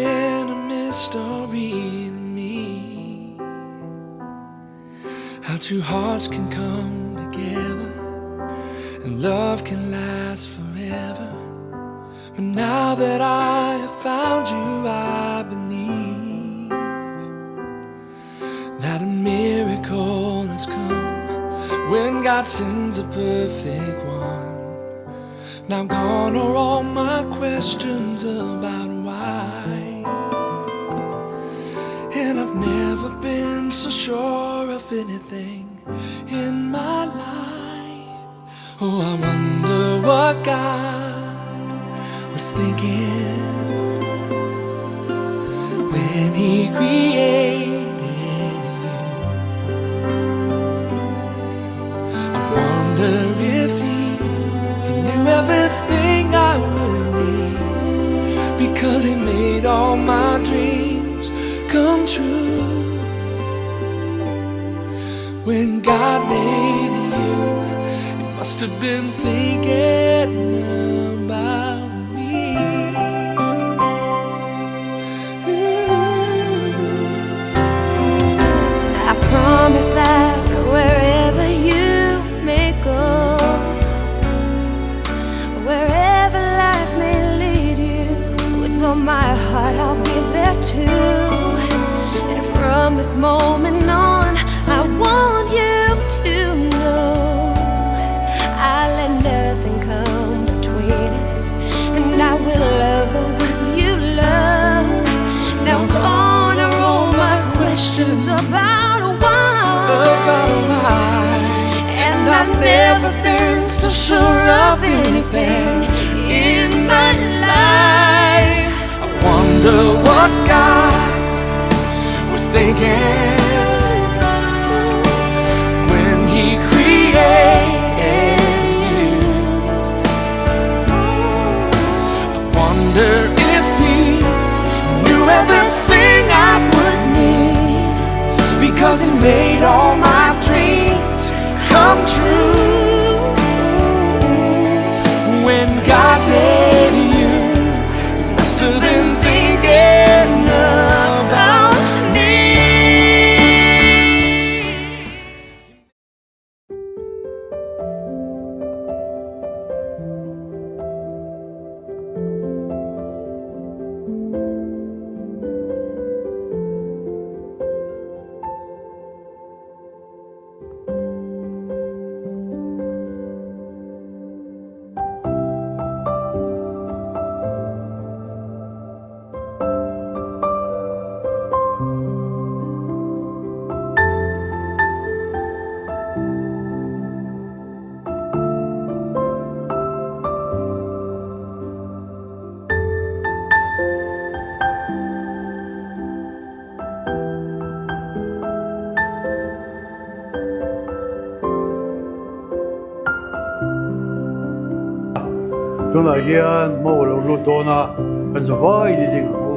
been a mystery to me How two hearts can come together And love can last forever But now that I have found you, I believe That a miracle has come When God sends a perfect one Now gone are all my questions about why And I've never been so sure of anything in my life Oh, I wonder what God was thinking when He created you. I wonder if He, he knew everything I would need because He made all my dreams come true. When God made you, He must have been thinking about me. I promise that wherever you may go, wherever life may lead you, with all my heart I'll be there too. And from this moment on, I want you to know I let nothing come between us, and I will love the ones you love. Now gone are all my questions about why. About why. And I've never been so sure of anything in my life. I wonder what God was thinking when He created you. I wonder if He knew everything I would need because He made all my dreams come true. When God made you, He must have been thinking about me. Tunah hian mo a lo lut dawn a, kan za vaiin i ding ang u.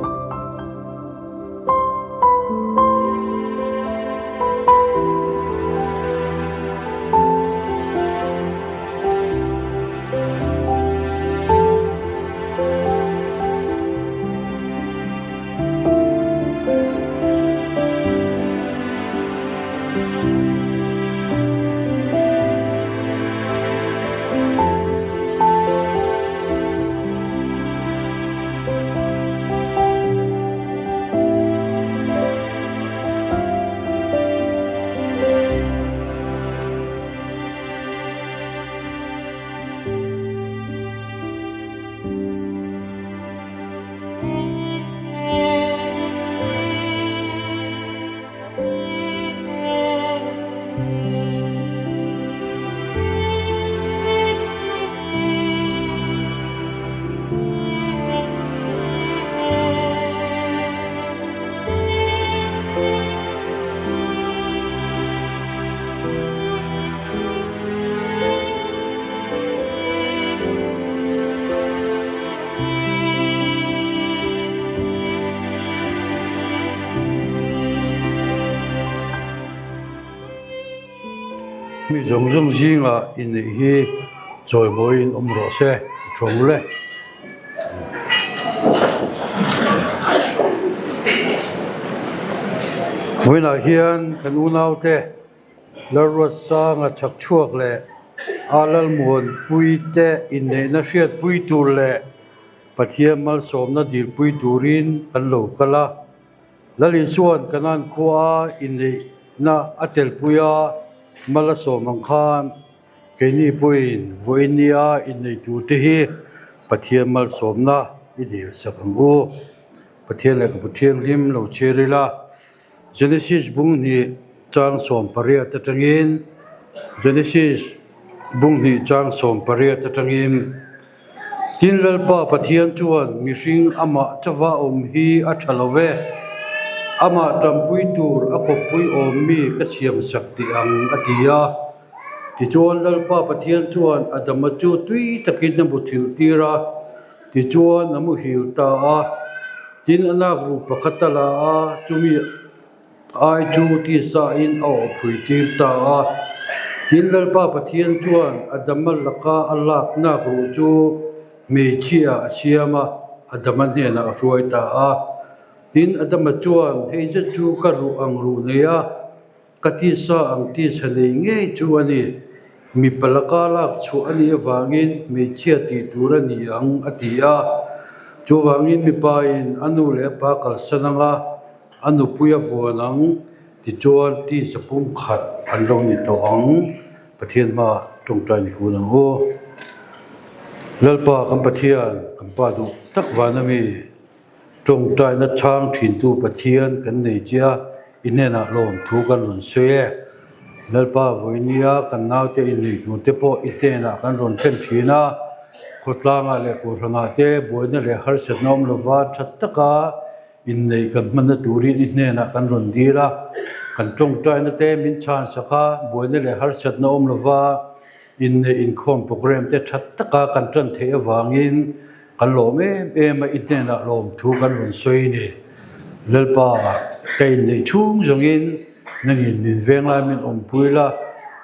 Mi zawng zawng zingah inneih hi chawimawiin awm rawh se, i thawng le. Vawiinah hian kan unaute Lalruatsanga chhakchhuak leh a Lalmuanpui te inneihna hriatpui tur leh Pathian malsawmna dilpui turin kan lo kal a. Lali chuan Kanan khua inneihna a telpui a, mal a sawm ang khan keini pawhin vawiin nia innei turte hi Pathian malsawmna i dilsak ang u. Pathian lehkhabu thianghlim lo chhiar ila, Genesis bung hnih chang 18 atangin Genesis bung hnih chang 18 atangin Tin, Lalpa Pathian chuan mihring amah chauva awm hi a tha lo ve, amah tanpui tur a kawppui awm mi ka siam sak tih ang a ti a. Tichuan, Lalpa Pathian chuan Adama chu tui takin a muthilh tir a, tichuan a muhil ta a. Tin, a nak ruh pakhat a la a, chumi Ai chu tisain a awhphui tir ta a. Tin, Lalpa Pathian chuan Adama laka a laknak ruh chu hmeichhia a siam a, Adama hnenah a hruai ta a. Tin, Adama chuan, Hei zet chu ka ruh ang ruh nei a, ka tisa ang tisa nei ngei chu a ni. Mipa laka lak chhuah a nih avangin hmeichhia tih tur a ni ang, a ti a. Chuvangin mipain a nu leh a pa kalsan anga A nupui a vuan ang tichuan tisa pum khat an lo ni tawh ang. Pathian hmaah tawngtai ni kun ang u. Lalpa kan Pathian, kan Pa duh tak van ami tawngtaina chhang thintu Pathian kan nei che a, i hnenah lawmthu kan rawn sawi e. Lalpa vawinia kan naute inneih tur te pawh i hnenah kan rawn thlen thin a, khawtlangah leh kohhranah te buaina leh harsatna awm lova tha taka Inneih kan hmanna turin i hnenah kan rawn dil a, kan tawngtaina te min chhan sak a, buaina leh harsatna awm lova inneih inkhawm program te tha taka kan tan theih avangin kan lawm em em a, i hnenah lawmthu kan rawn sawi a ni. Lalpa, ka inneih chhung zawngin nangin min veng lai min awmpui la,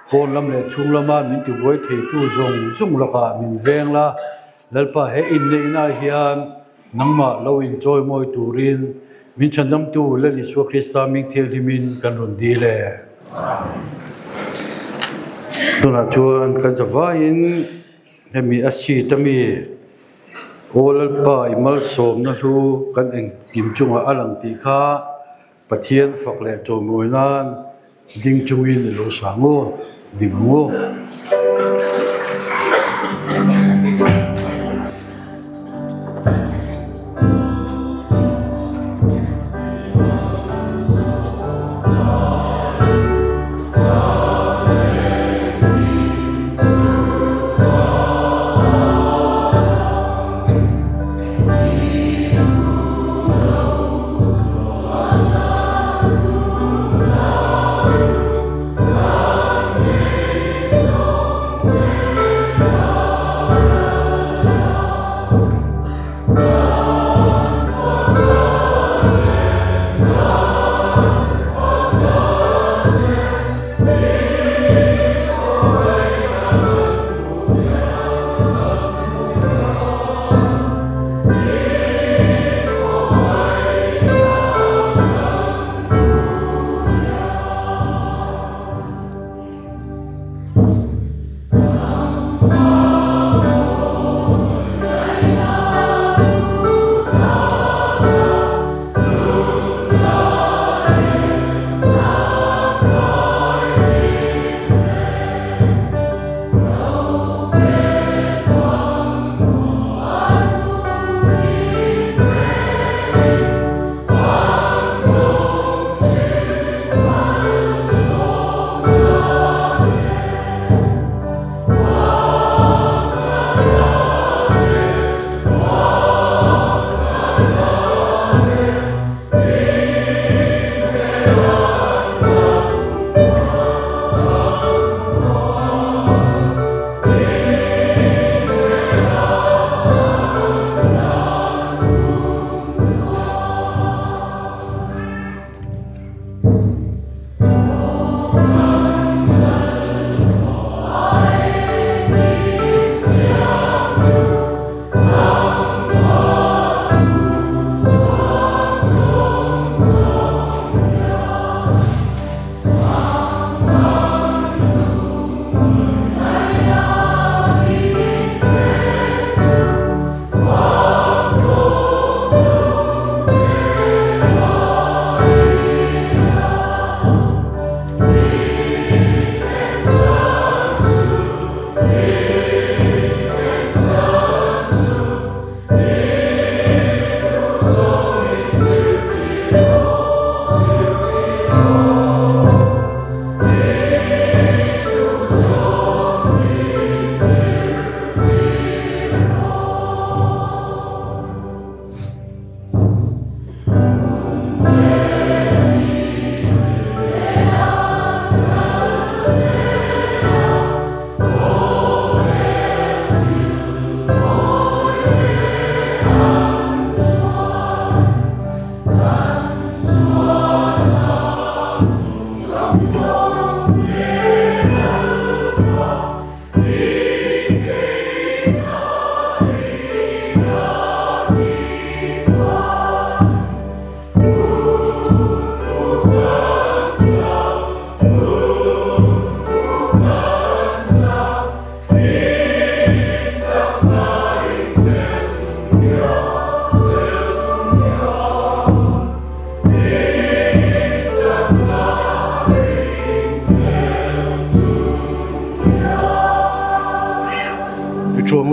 pawn lam leh chhung lama min tibuai theitu zawng zawng lakah min veng la, Lalpa he inneihna hian nangmah lo inchawi mawi turin min chhandamtu Lal Isua Krista hming thianghlimin kan rawn dil e. Tunah chuan kan zavaiin hemi a seat ami Aw Lalpa i malsawmna hlu kan engkim chungah a lang tih kha Pathian fak leh chawimawi nan ding chungin i lo sang u, ding ang u.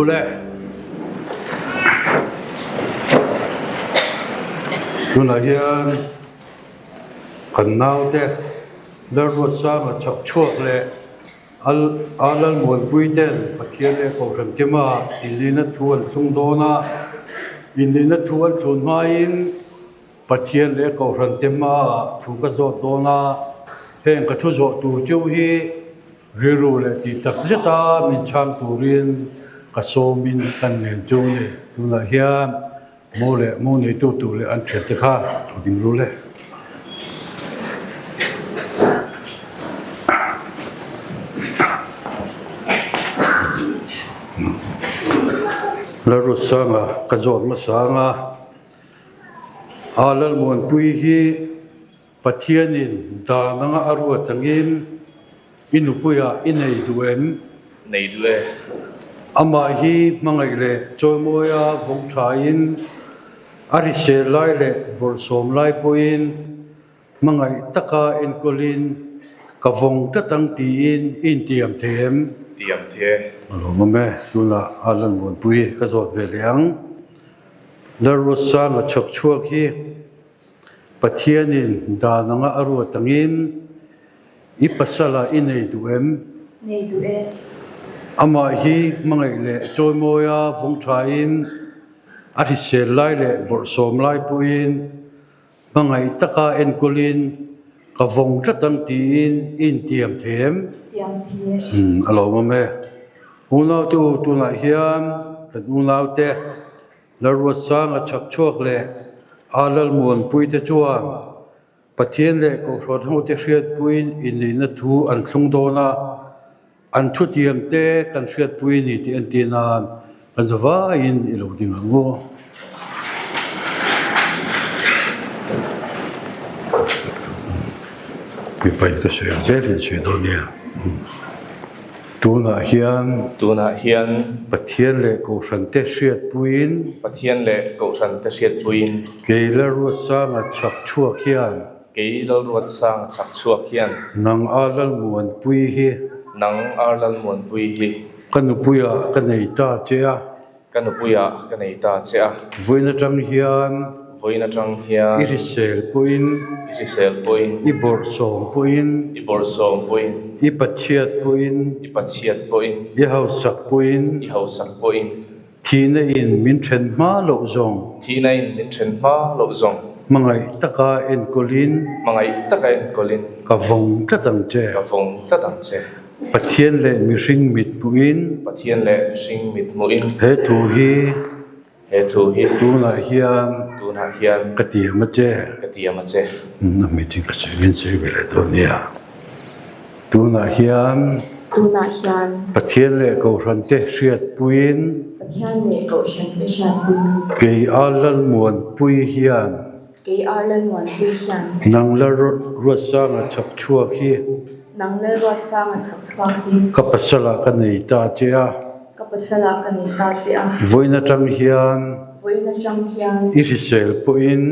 ru le. Tunah hian kan naute Lalruatsanga chhak chhuak leh A Lalmuanpui ten Pathian leh Kohhran kema inlihna thu an thlung dawn a, inlihna thu an thlun hmain Pathian leh Kohhran te hmaah thu ka zawt dawn a, heng ka thu zawh tur chu hi rilru leh tih tak zeta min chhang turin ka sawmin kan ngen chu a ni. Tunah hian Mo leh mo neitu tur leh an thiante kha thu ding ru le. Lalruatsanga ka zawt hmasa anga a Lalmuanpui hi Pathianin dan anga a ruat angin i nupuiah i nei duh em? Nei duh e. Amah hi hmangaih leh chawimawia vawng thain a hrisel lai leh bawrhsawm lai pawhin hmangaih taka enkawlin ka vawng tlat ang tiin i intiam thei em? Tiam thei e. A lawmawm e, tunah a Lalmuanpui ka zawt ve leh ang. Lalruatsanga chhawk chhuak hi. Pathianin dan anga a ruat angin i pasala i nei duh em? Nei duh e. Amah hi hmangaih leh chawimawia vawng thain a hrisel lai leh bawrhsawm lai pawhin hmangaih taka enkawlin ka vawng tlat ang tiin i intiam thei em? Tiam thei e. A lawmawm e. Unaute u, tunah hian kan unaute Lalruatsanga chhakchhuak leh a Lalmuanpuite chuan Pathian leh Kohhran hote hriatpuiin inneihna thu an thlung dawn a, an thutiamte kan hriatpui a ni tih entir nan kan zavaiin i lo ding ang u. Mipain ka sawi ang zel in sawi dawn nia. Tunah hian. Tunah hian. Pathian leh Kohhrante hriatpuiin. Pathian leh Kohhrante hriatpuiin. Kei Lalruatsanga chhak chhuak hian. Kei Lalruatsanga chhak chhuak hian. Nang a Lalmuanpui hi. Nang a Lalmuanpui hi. Ka nupuiah ka nei ta che a. Ka nupuiah ka nei ta che a. Vawiin atang hian. Vawiin atang hian. I hrisel pawhin. I hrisel pawhin. I bawrhsawm pawhin. I bawrhsawm pawhin. I Pathiat pawhin. I Pathiat pawhin. I hausak pawhin. I hausak pawhin. Thihna in min then hma loh zawng. Thihna in min then hma loh zawng. Hmangaih taka enkawlin. Hmangaih taka enkawlin. Ka vawng tlat ang che. Ka vawng tlat ang che. Pathian leh mihring mit hmuhin. Pathian leh mihring mit hmuhin. He thu hi. He thu hi. Tunah hian. Tunah hian. Ka tiam a che. Ka tiam a che. A hmeichhe ka sawi in sawi ve leh dawn nia. Tunah hian. Tunah hian. Pathian leh Kohhrante hriatpuiin. Pathian leh Kohhrante hriatpuiin. Kei a Lalmuanpui hian. Kei ar Lalmuanpui hian. Nang Lalruatsanga chhak chhuak hi. Nang Lalruatsanga chhak chhuak hi. Ka pasalah ka nei ta che a. Ka pasalah ka nei ta che a. Vawiin atang hian. Vawiin atang hian. I hrisel pawhin.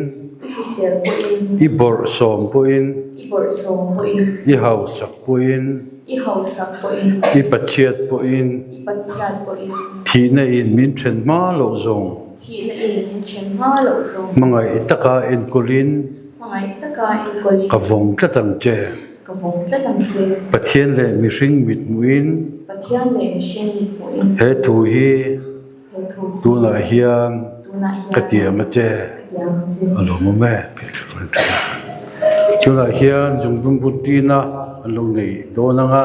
I hrisel pawhin. I bawrhsawm pawhin. I bawrhsawm pawhin. I hausak pawhin. I hausak pawhin. I Pathiat pawhin. I Pathiat pawhin. Thihna in min then hma loh zawng. Thihna in min then hma loh zawng. Hmangaih taka enkawlin. Hmangaih taka enkawlin. Ka vawng tlat ang che. Ka vawng tlat ang che. Pathian leh mihring mit hmuhin. Pathian leh mihring mit hmuhin. He thu hi. He thu hi. Tunah hian. Tunah hian. Ka tiam a che. Ka tiam a che. A lawmawm e. Tunah hian zungdum butina an lo nei dawn ang a.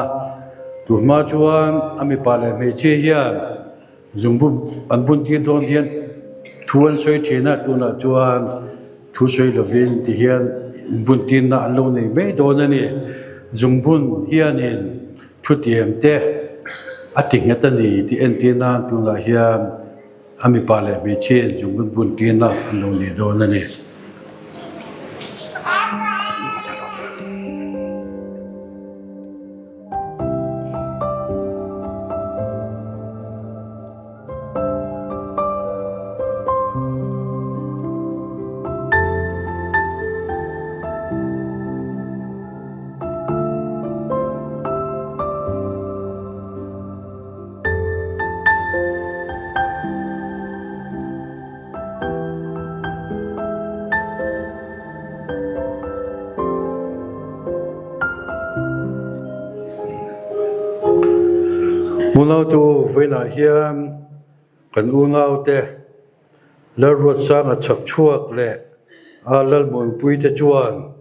Tuhma chuan a mipa leh hmeichhia hian. Zungbu an bun tir dawn hian thu an sawi thin a, tunah chuan thu sawi lovin ti hian bun tirna an lo nei mai dawn a ni. Zungbun hianin thutiam te a ti nghet a ni tih entir nan tunah hian a mipa leh hmeichhia in zungbun bun tirna an lo nei dawn a ni. Unaute u, vawiinah hian kan unaute Lalruatsanga chhakchhuak leh a Lalmuanpuite chuan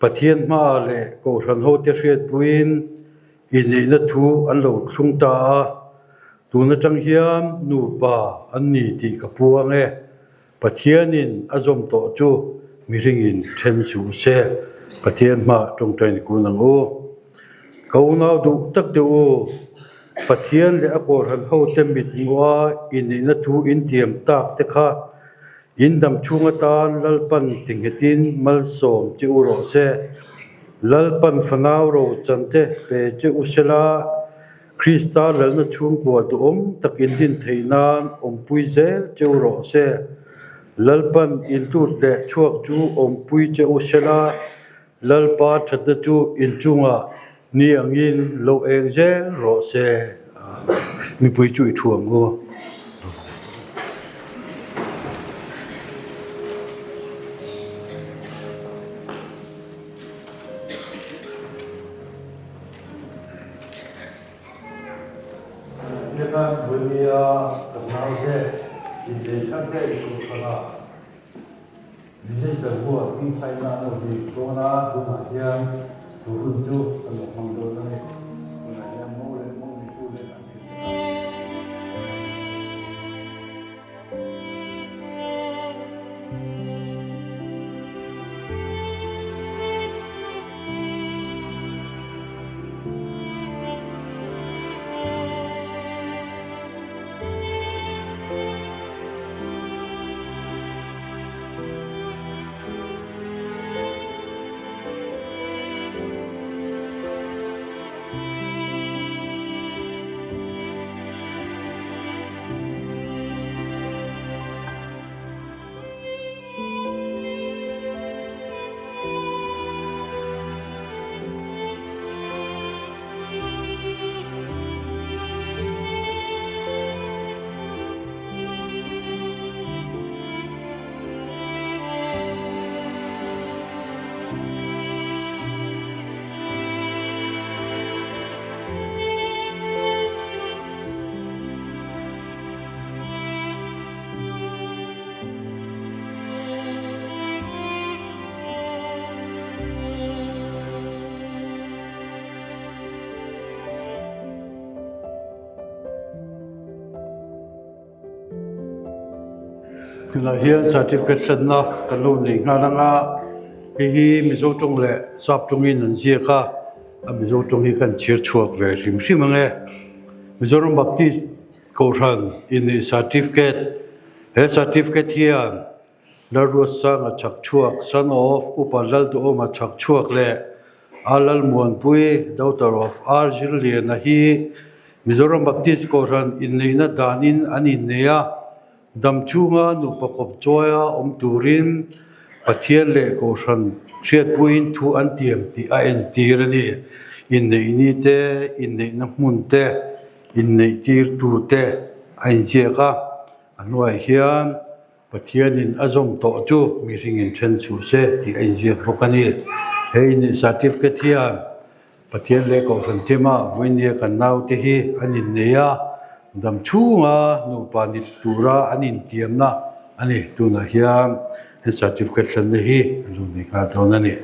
Pathian hmaah leh Kohhran hote hriatpuiin inneihna thu an lo thlung ta a, tun atang hian nupa an ni tih ka puang e. Pathianin a zawm tawh chu mihringin then suh se, Pathian hmaah tawngtai ni kun ang u. Ka unau duh tak deuh u, Pathian leh a Kohhran hote mithmuha inneihna thu intiam tak te kha In dam chhung atan Lalpan tinghetin malsawm che u rawh se. Lalpan fanau ro chan te pe che u sela, Krista lalna chhungkua duhawm tak in din theih nan awmpui zel che u rawh se. Lalpan in tut leh chhuak chu awmpui che u sela, Lalpa thatna chu in chungah ni angin lo eng zel rawh se. Mipui chu i thu ang u. Biakna Vuinia kan naute inlei thar ngei tur kha. Minister huat hming saina an lo dik dawn a, tunah hian chu hun chu kan lo hmang dawn a ni. Tunah hian mo leh mo neitu leh an thil te kha. Tunah hian certificate hlanna kan lo nei nghal ang a, hei hi Mizo tawng leh Sap tawngin an ziak a, a Mizo tawng hi kan chhir chhuak ve hrim hrim ang e. Mizoram Baptist Kohhran inneih certificate, he certificate hian Lalruatsanga chhakchhuak, son of Upa Lalduhawma chhakchhuak leh A Lalmuanpui, daughter of R Zirliana hi Mizoram Baptist Kohhran inneihna danin an innei a, dam chhunga nupa kawp chawia awm turin Pathian leh Kohhran hriatpuiin thu an tiam tih a entir a ni. Inneih ni te, inneihna hmun te, inneih tirtu te a inziak a, a hnuaiah hian Pathianin a zawm tawh chu mihringin then suh se tih a inziak bawk a ni. He inneih certificate hian Pathian leh Kohhran thima vawinia kan naute hi an innei a, dam chhunga nupa ni tura an intiamna a ni. Tunah hian he certificate hlanna hi an lo nei nghal dawn a ni.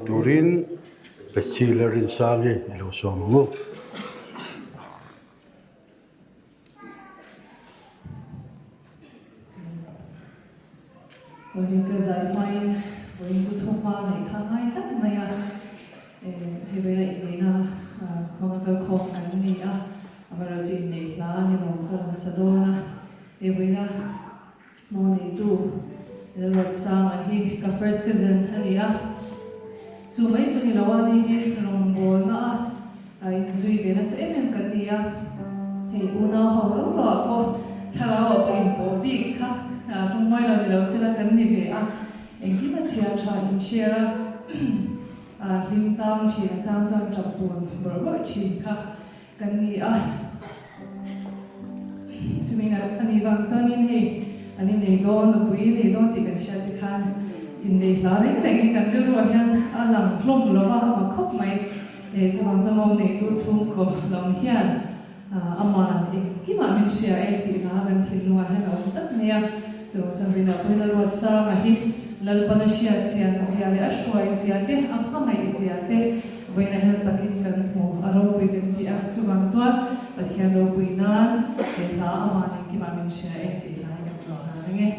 Turin Bethsy leh Rinsangi i lo sawm ang u. Vawiin ka zai hmain vawiin chu thawhma neih kha ngai tlat mai a, hei vawiina inneihna hmanga kal khawm kan ni a, amaherawhchu inneih hla a ni lo ka rawn sa dawn a, hei vawiina Mo neitu Lalruatsanga hi ka first cousin a ni a. Chu mai chu ni lo a ni hi rawngbawlna a a inzui ve nasa em em kan ni a, hei unau ho ro ro ah pawh thlarau ah pawh inpawh bik kha tawngmai lo ni lo sela kan ni ve a, engkim a chhia tha in share a, a hlim tlang thin a chang chuan tap dun bawrh bawrh thin kha kan ni a. Chumi a nih vang chuanin hei an innei dawn, nupui innei dawn tih kan hriat te khan innei hla reng rengin kan rilruah hian a lang hlawm lo va, a mak khawp mai. Chuvang chuan mau neitu chhungkaw lam hian aman engkimah min hria e tih hla kan thinlungah hian a awm tlat mai a. Chuvang chuan Rina pawhin a ruat sanga hi Lalpana hriat chian zia leh a hruai zia te, a hmangaih zia te vawiinah hian takin kan hmu a ropui kan ti a. Chuvang chuan Pathian ropui nan he hla aman engkimah min hria e tih hla hi kan ruah nghal reng e.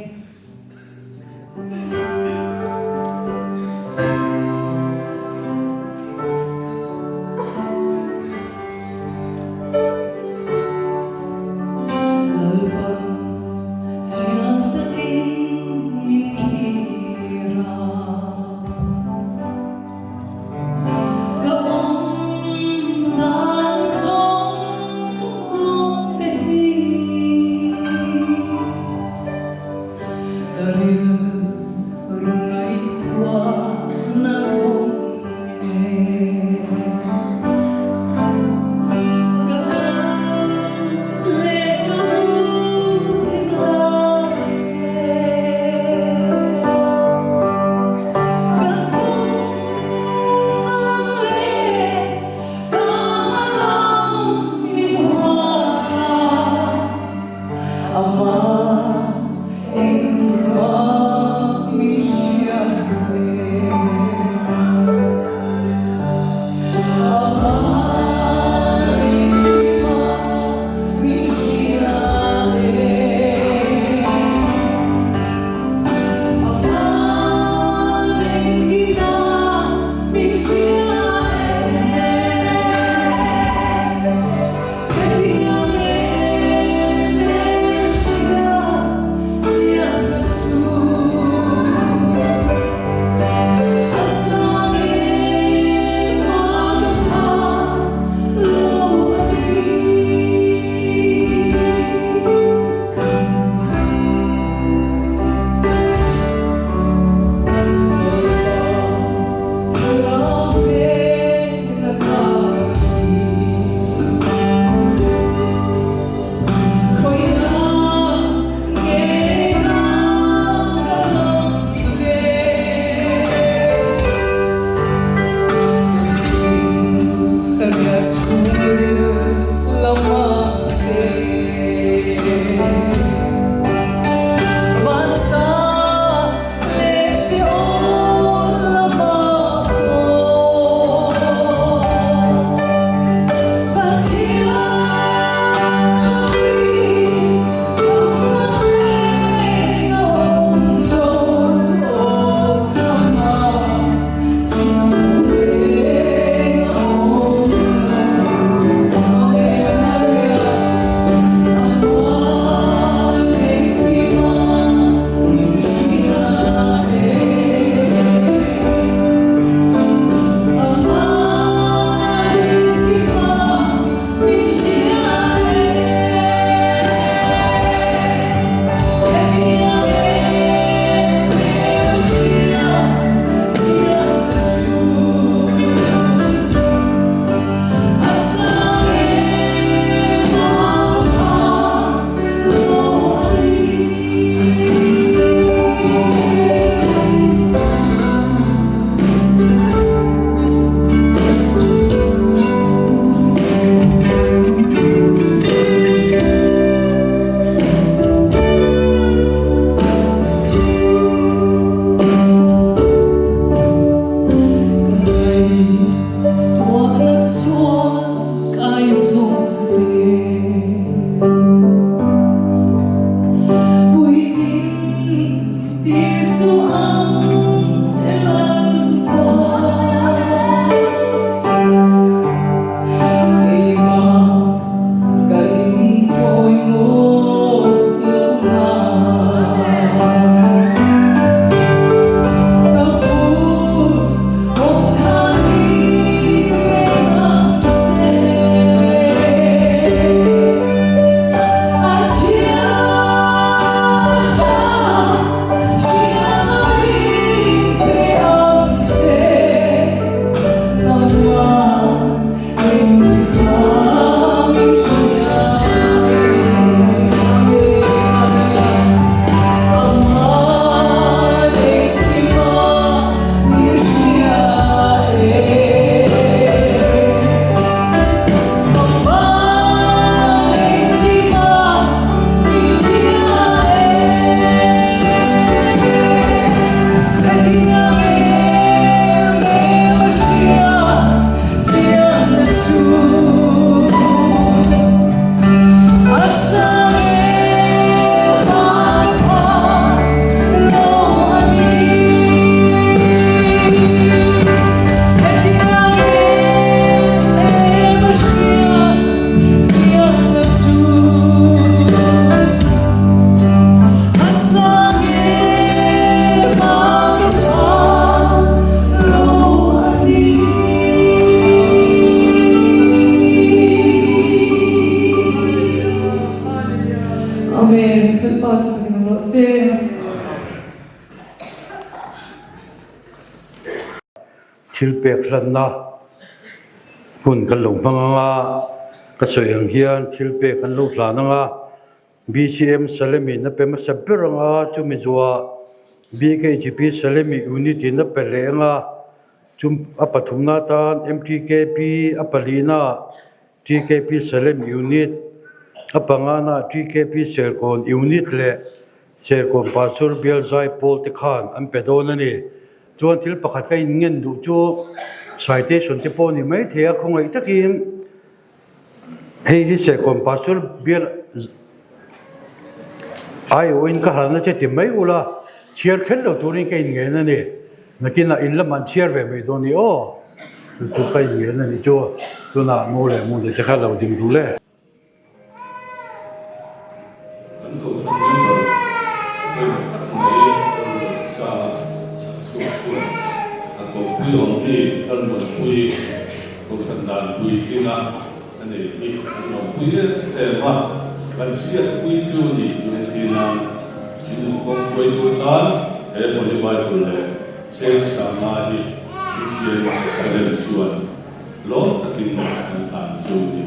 Lalpan chiang takin min thlir a, ka awm dan zawng zawng te hi. Lalpa chu ka hlim rawh se. Thil pek hlanna hmun kan lo hmang ang a, ka sawi ang hian thil pek an lo hlan ang a, BCM Salem-in a pe hmasa ber ang a, chumi zuah BKGP Salem-i unit-in a pe leh ang a, chum a pathumna atan MTKP a palina TKP Salem Unit, a pangana TKP Serkawn Unit leh Serkawn Pastor Bial Zai Pawl te khan an pe dawn a ni. Chuan thil pakhat ka inngen duh chu citation te pawh ni mai thei a, khawngaih takin hei hi Serkawn Pastor Bial aiawhin ka hlan a che ti mai ula, chhiar kher lo turin ka inngen a ni. Nakinah in lamah an chhiar ve mai dawn ni aw, chu chu ka inngen a ni chu, tunah mo leh mu te kha lo ding duh le. Kan kohhran member pawimawh tak mai ka ruat sa chak chhuak chuan a kohpui awm mi Lalmuanpui kohhran danpui tlinga a nei hi kan lawmpui em em a, kan hriatpui chu ni entirnan in nungkawng hruaitu tan he Holy Bible leh Cheng Sanga hi Christian Salem chuan lawm takin an hlan chu ni.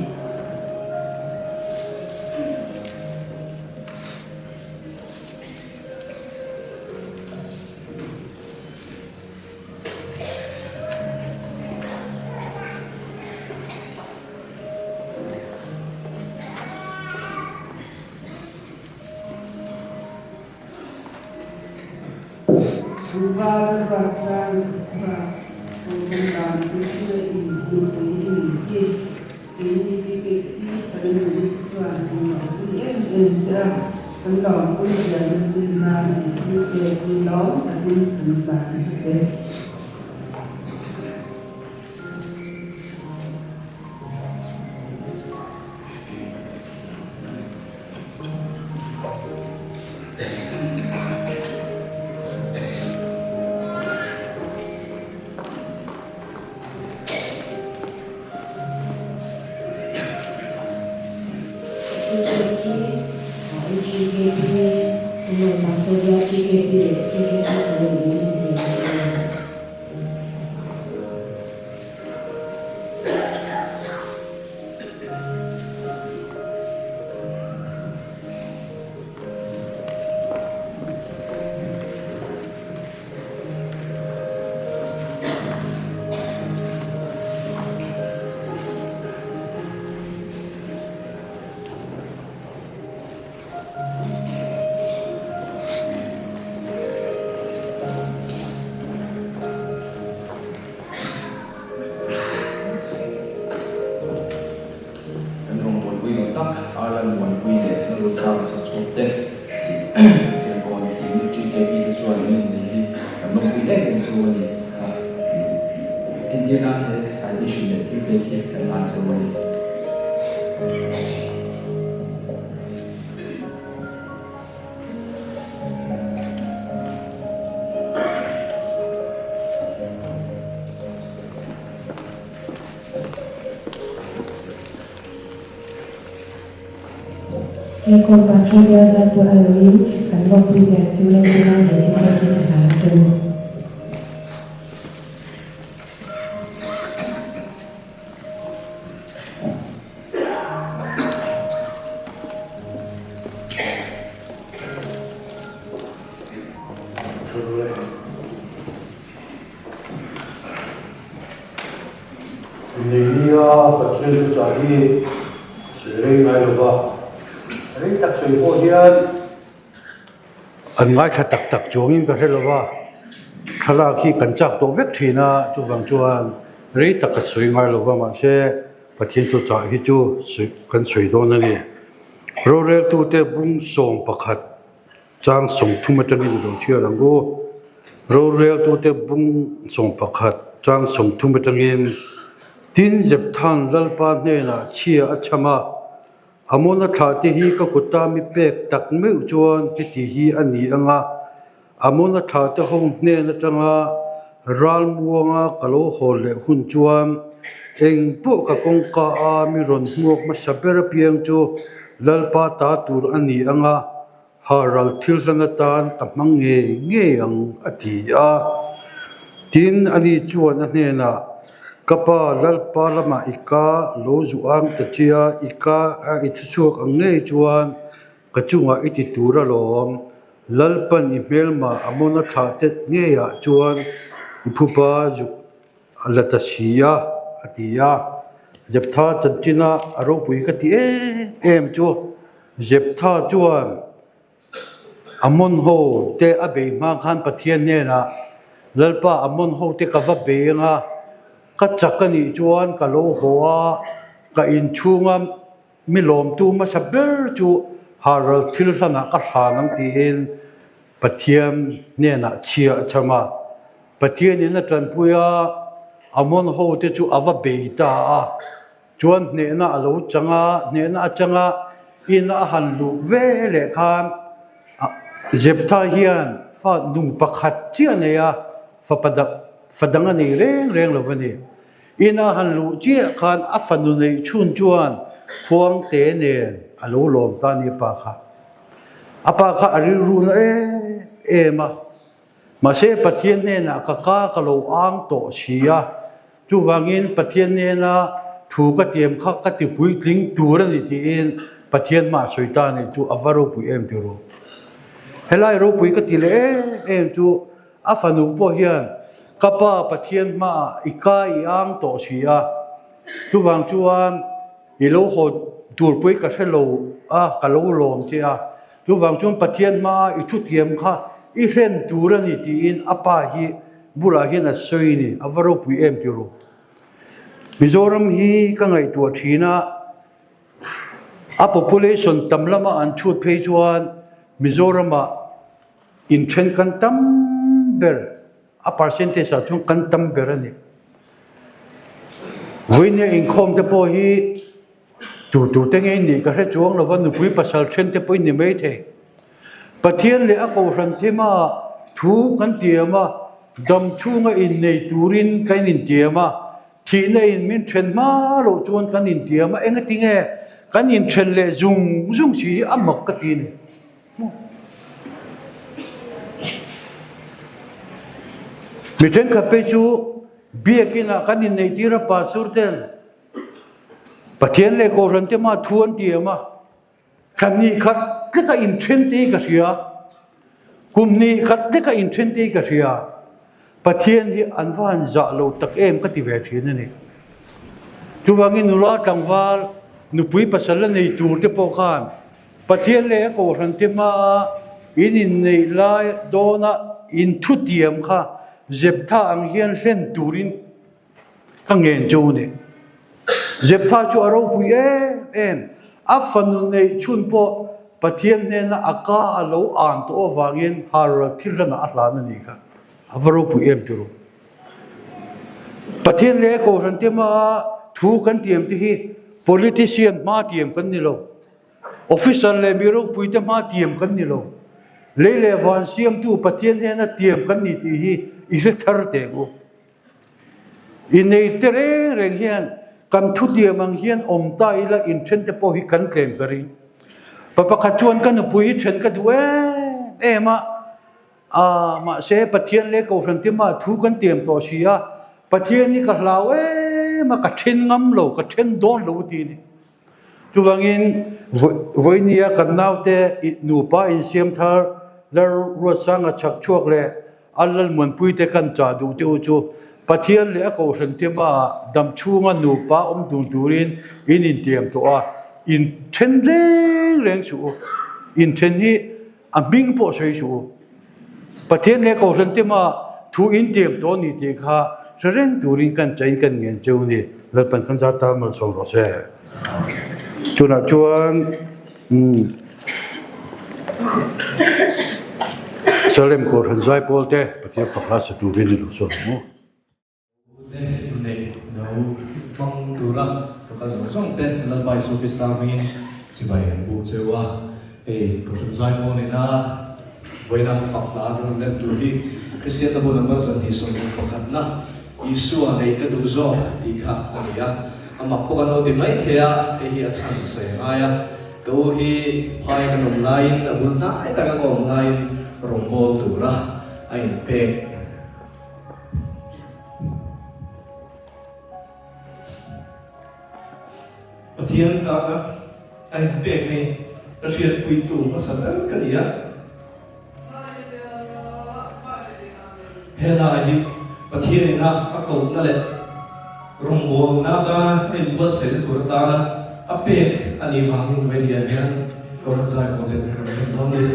Kan rawngbawlpui lo tak Ireland muanpui leh Lalruatsanga chhakchhuak te Serkawn in TKP te chuan an inneih hi kan lawmpui em em chu a ni kha. Entir nan he citation leh thil pek hi kan hlan cheu a ni. Serkawn Pastor Bial Zaipawl a loin kan lawmpui zia chu Lalpui leh thil pek in a hlan che u. Inneihnia Pathian thuchah hi sawi rei ngai lo va, rei tak sawi pawh hian an ngaithla tak tak chuangin ka hre lo va, thlalak hi kan chak tawh vek thin a, chuvang chuan rei tak ka sawi ngai lo va, mahse Pathian thuchah hi chu kan sawi dawn a ni. Roreltute bung 11. Chang 30 atangin i lo chhiar ang u. Roreltute bung 11 chang 30 atangin, Tin, Zepthan Lalpa hnenah chhia a chham a, Amona thlah te hi ka kuta mi pek tak meuh chuan heti hi a ni ang a, Amona thlah te ho hnen atanga ralmuanga ka lo haw leh hun chuan eng pawh ka kawngka a mi rawn hmuak hmasa ber apiang chu Lalpa ta tur a ni ang a. Halral thil hlan atan ka hmang ngei ngei ang, a ti a. Tin, ani chuan a hnenah, Ka pa, Lalpa lamah i ka lo zu ang ta chia, i ka a i thuchhuak ang ngei chuan ka chungah i ti tur alawm. Lalpan i hmelma a mawna thlah te ngeiah chuan i phupa zuk a la ta si a, a ti a. Jeptha chanchina a ropui ka ti em em chu. Jeptha chuan Ammon ho te a bei hma khan Pathian hnenah, Lalpa Ammon ho te ka va bei anga, ka chak a nih chuan ka lo haw a, ka inchhunga mi lawmtu hmasa ber chu Haral thil hlanah ka hlan ang tiin Pathian hnenah chhia a chham a. Pathianin a tanpui a, Ammon ho te chu a va bei ta a. Chuan hnehna a lo chang a, hnehna atanga ina a han luh ve leh khan Jeptha hian fa nung pakhat chiah a nei a, fapa fa dang a nei reng reng lo va ni. Ina a han luh chiah khan a fanu neih chhun chuan khuangte nen a lo lawm ta a ni a pa kha. A pa kha a rilru na em em a. Mahse, Pathian hnenah ka ka ka lo ang tawh si a, chuvangin Pathian hnena thu ka tiam kha ka ti puitling tur a ni tiin Pathian hmah sawi ta a nih chu a va ropui em ti ru. Helai ropui ka ti leh em em chu a fanu pawh hian ka pa Pathian hmaah i ka i ang tawh si a, chuvang chuan I lo haw tur pawh hi ka hre lo a, ka lo lawm che a. Chuvang chuan Pathian hmaa i thutiam kha i hlen tur a ni tiin a pa hi bulah hian a sawi ni, a va ropui em ti ru. Mizoram hi ka ngaihtuah thin a, a population tam lama an chhut phei chuan Mizoramah inthen kan tam ber. A percentage ah chuan kan tam ber a ni. Vawinia inkhawm te pawh hi tu tu te nge nih ka hre chuang lova nupui pasal then te pawh in ni mai thei. Pathian leh a kohhran thima thu kan tiam a, dam chhunga innei turin kan intiam a, thihna in min then hma loh chuan kan intiam a, engatinge kan inthen leh zung zung si hi a mak ka ti a ni. Mi thenkhat phei chu biakinah kan inneihtir a pastor ten Pathian leh Kohhran te mah thu an tiam a, thla hnih khat tleka inthen te hi ka hria, kum hnih khat tleka inthen te hi ka hria, Pathian hi an va han zah lo tak em ka ti ve thin a ni. Chuvangin nula tlangval nupui pasal la nei tur te pawh khan Pathian leh a kohhran te hmaa in inneih lai dawna in thutiam kha Jeptha ang hian hlen turin ka ngen chu a ni. Jeptha chu a ropui em em, a fanu neih chhun pawh Pathian hnena a ka a lo an tawh avangin Haral thilhlanah a hlan a nih kha. A va ropui em tiro. Pathian leh a kohhran te hmaa thu kan tiam te hi politician hma tiam kan ni lo. Officer leh mi ropuite hma tiam kan ni lo. Lei leh van siamtu Pathian hnena tiam kan ni tih hi i hre thar teh u. Inneite reng reng hian kan thutiam ang hian awm ta ila inthen te pawh hi kan tlem ka ring. Pa pakhat chuan ka nupui hi then ka duh em em a, aa mahse Pathian leh Kohhran te mah thu kan tiam tawh si a, Pathian hi ka hlau em a, ka then ngam lo, ka then dawn lo a ti a ni. Chuvangin, vawinia kan naute nupa insiam thar Lalruatsanga chhakchhuak leh a Lalmuanpuite kan chah duh te u chu Pathian leh a Kohhran te hmaah dam chhunga nupa awm dun turin in intiam tawh a, in then reng reng suh u. Inthen hi a hming pawh sawi suh u. Pathian leh Kohhran te hmaah thu intiam tawh a ni tih kha hre reng turin kan chain kan ngen cheu a ni. Lalpan kan zat ta malsawm rawh se. Tunah chuan Salem Kohhran Zaipawl te Pathian fak hla sa turin i lo sawn ang u. Ute inneih lo hmang tura ka kal zawng zawng te Lalpa Isu Krista hmingin chibai an buk cheu a. Hei Kohhran Zaipawl nena vawiina fak hla kan rawn lem tur hi Kristian na bu number 221 na Isua neih ka duh zawk tih kha a ni a. A mak pawh kan lo ti mai thei a, hei hi a chhan sawi a ngai a. Ka u hi phai kan awm laiin a bul hnai taka ka awm laiin rawngbâwl tura a inpek. Pathian tana a inpek hi ka hriatpuitu hmasa ber ka ni a. He hla hi Pathian ina a kohna leh rawngbawlna atana a inbuatsaihna tur atana a pek a nih vangin Vailia hian Kohhran Zaipawl ten kan rawn en dawn a ni.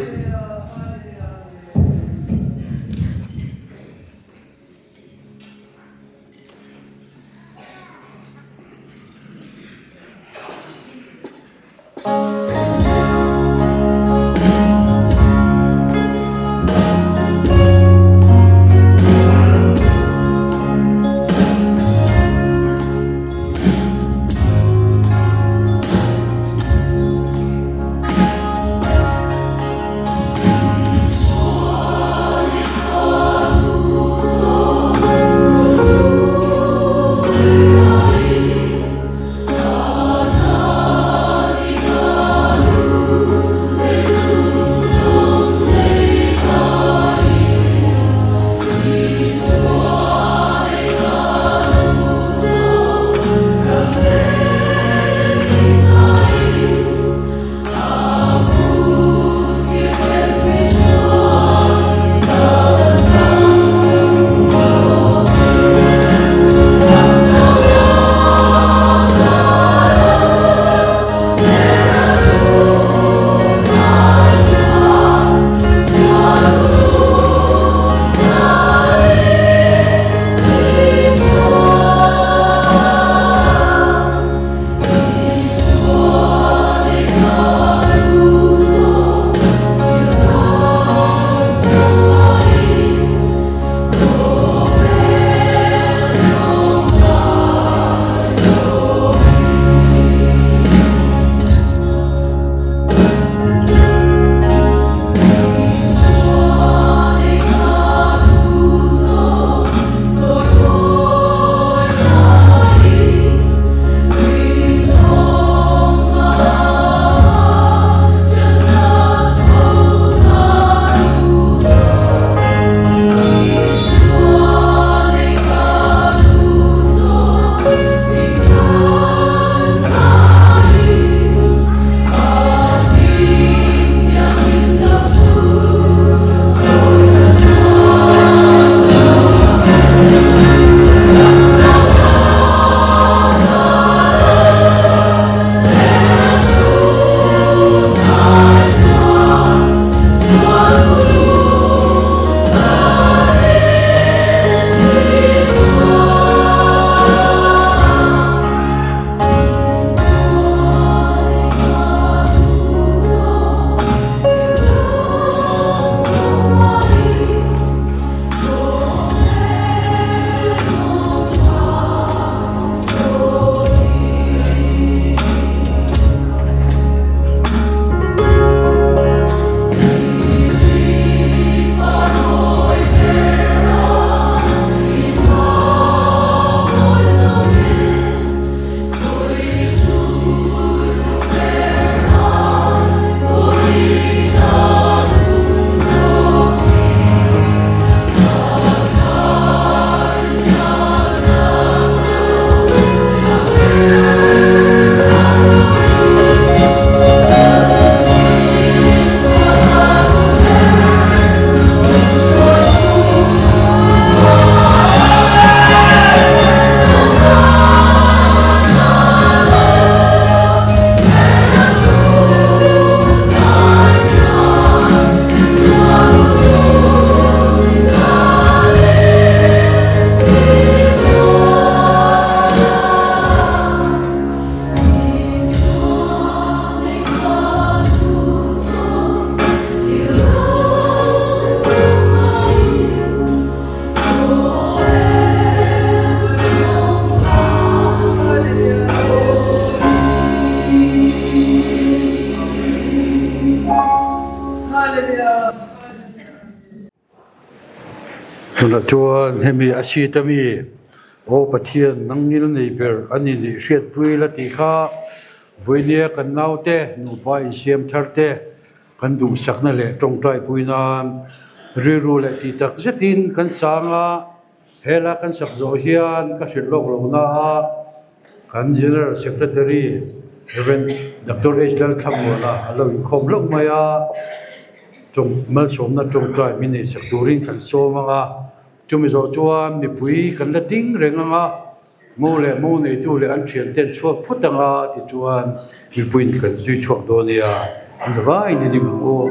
Tunah chuan hemi a seat ami Aw Pathian nang ngil nei ber a ni nih hriatpui la tih kha. Vawinia kan naute nupa insiam thar te kan duhsakna leh tawngtaipui nan rilru leh tih tak zetin kan sang a, hela kan sak zawh hian ka hrilh lawk lo na a, kan General Secretary Rev. Doctor H. Lalthlamuana a lo inkhawm hlauh mai a, tawng malsawmna tawngtai min eisak turin kan sawm ang a, chumi zawh chuan mipui kan la ding reng ang a. Mo leh mo neitu leh an thiante an chhuak phut ang a tichuan mipuiin kan zui chhuak dawn nia, an zavaiin i ding ang u.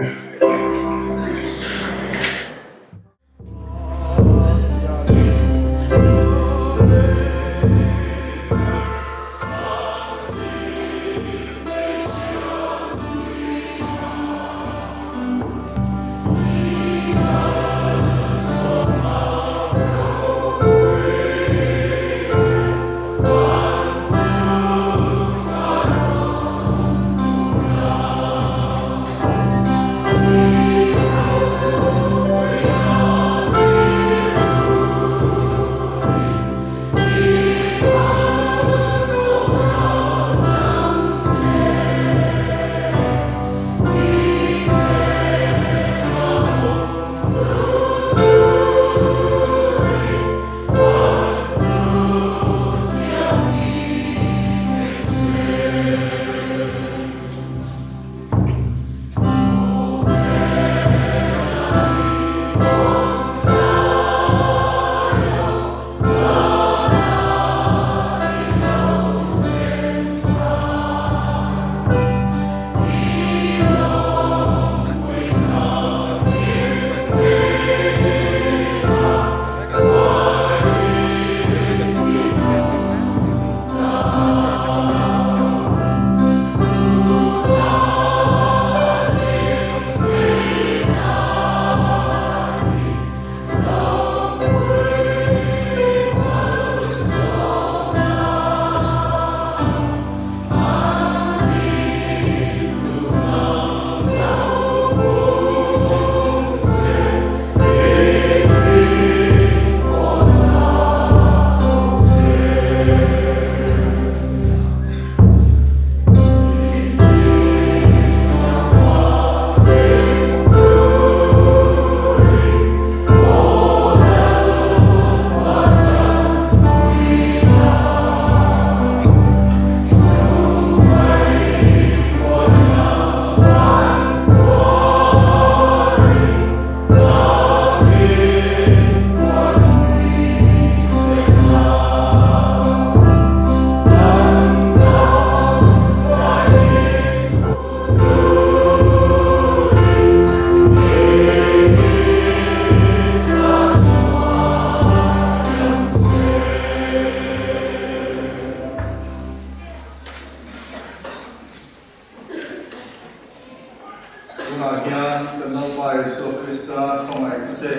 Tunah hian kan Lalpa Isua Krista khawngaihna te,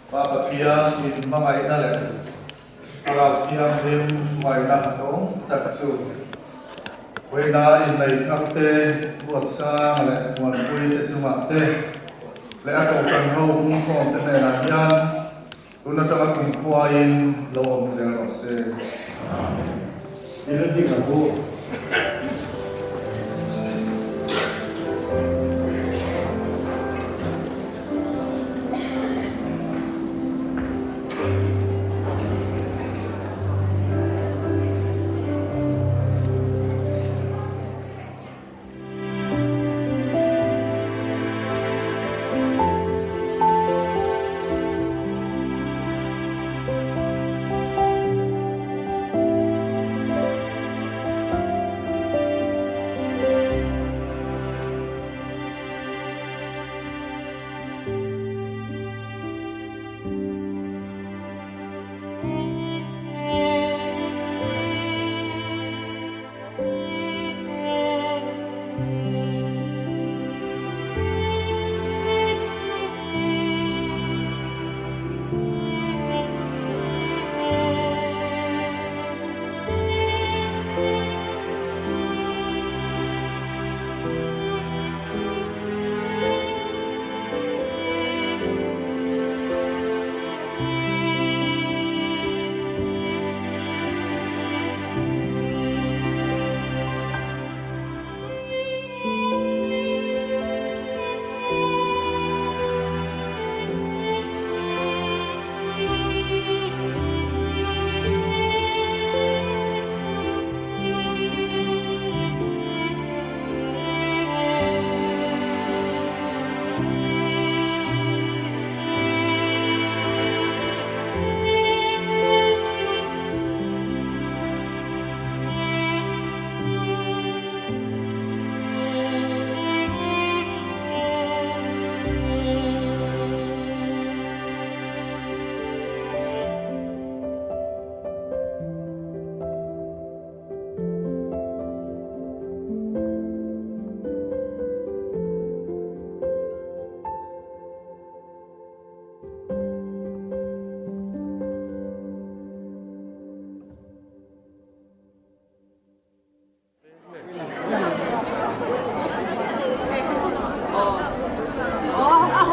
Pa Pathian in hmangaihna leh Thlarau Thianghlim hruaina hnawm tak chu vawiina inneihthar te, Ruatsanga leh Muanpui te chungah te leh a kohhran ho pumkhawm te hnenah hian tun atanga kumkhuain lo awm zel rawh se. Amen.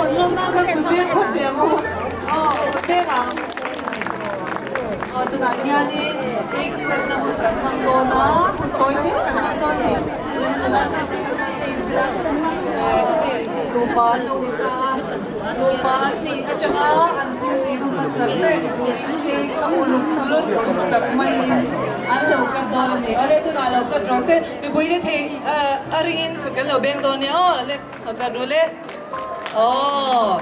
Aw, an lawm nan khan kut beng phawt ve ang u. Aw, kut beng ang. Aw, tunah hianin cake felna hun kan hmang dawn a, hun tawi te kan hmang dawn a ni. Tunah hian cake kan ti sila, eh, nupa an lo ni ta a, nupa an nih atanga an thil tih duh hmasa ber ni turin cake a uluk lutuk tak maiin an lo cut dawn a ni. Awle, tunah lo cut rawh se, mipui te thei a ringin kut kan lo beng dawn nia aw, awle, cut ru le. Aw.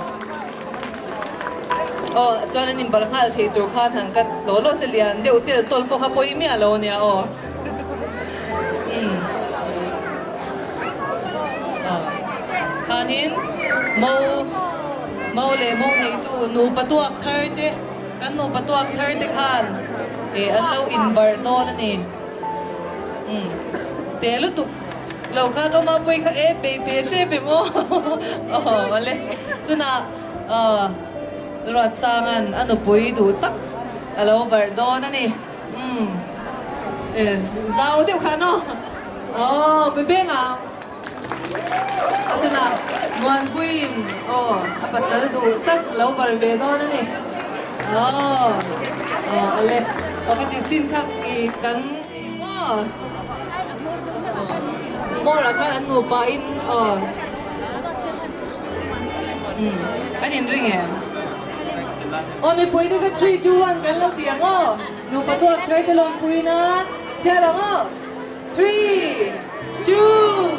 Aw, chuan an inbar nghal thei tur khan han cut law law se lian deuh tel tawl pawh kha pawi miah lo ania aw. Umm. Aw. Khanin mo mo leh mo neitu nupa tuak thar te kan nupa tuak thar te khan eh an lo inbar dawn a ni. Umm. Te lutuk. Lo khan awm a pawi kha e pei te tep em aw aw ale tunah aw Ruatsanga'n a nupui duh tak a lo barh dawn a ni umm e zau deuh khan aw aw ka beng ang a tunah Muanpuiin aw a pasal duh tak a lo barh ve dawn a ni aw aw ale aw ka ti chin kha i kan aw. Mawrah khan an nupa in aw umm an in ring em? Aw mipui te kha three two one kan lo ti ang aw nupa tuak thar te lawmpui nan chhiar ang aw three two.